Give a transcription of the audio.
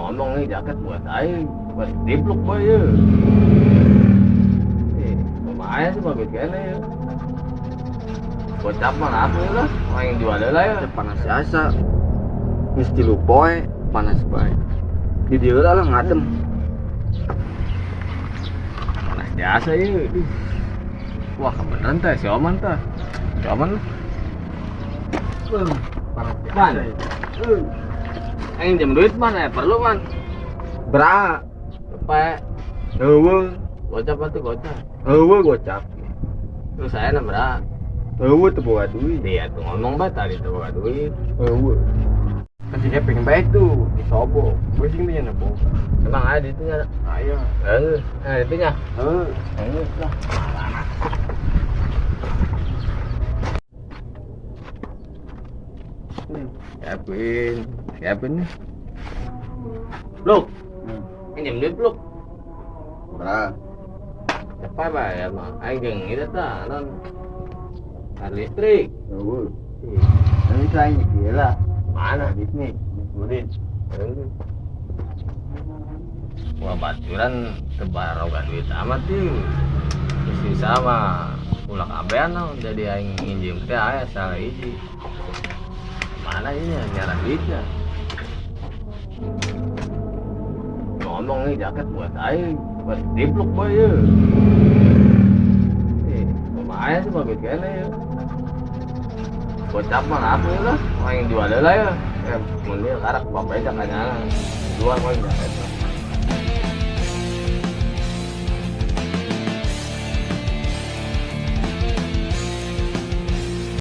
Ngomong nih jaket buat aing, buat dipluk boy ya. Eh, lumayan sih bagus kayaknya ya. Gocap mah apa ya lah, orang yang jual lah ya. Panas asa. Geus tilu poe panas bae. Di dieu lah ngadem. Panas biasa ya. Wah, kebeneran teh si Oman teh. Si Oman lah. Panas Man. Aing jam duit mana ya perlu man. Bra, Cepet. eueuh, Gocap atuh gocap. Eueuh gocap. Terus saya nabrak. Eueuh teu boga duit. Dia tuh ngomong bae tadi tuh boga duit. Eueuh. Kan si Kevin bae tuh disobok. Gue sing teh nya boga. Emang ada itu nya. Aya. Eh, ada itu nya. Heuh. Eh, lah. Kevin, Kevin nih. Blok, ini jam duit blok. Bra. Cepat bae ya mah. Aing jeung itu tah, non. Tar listrik. Eueuh. Tapi aing kieu lah. Mana? Bisnis, duit. Wah, baturan tebar roga duit amat tuh. Mesti sama ulah kabean naon jadi aing nginjem teh aya salah hiji. Mana ini nyara duitnya? Ngomong nih jaket buat aing, buat dipluk boy ya. Eh, lumayan sih bagus kayaknya ya. Gocap mah apa ya lah, orang yang jual lah ya. Eh, mun dia karak bapak aja kanyana. Jual kok jaket mah.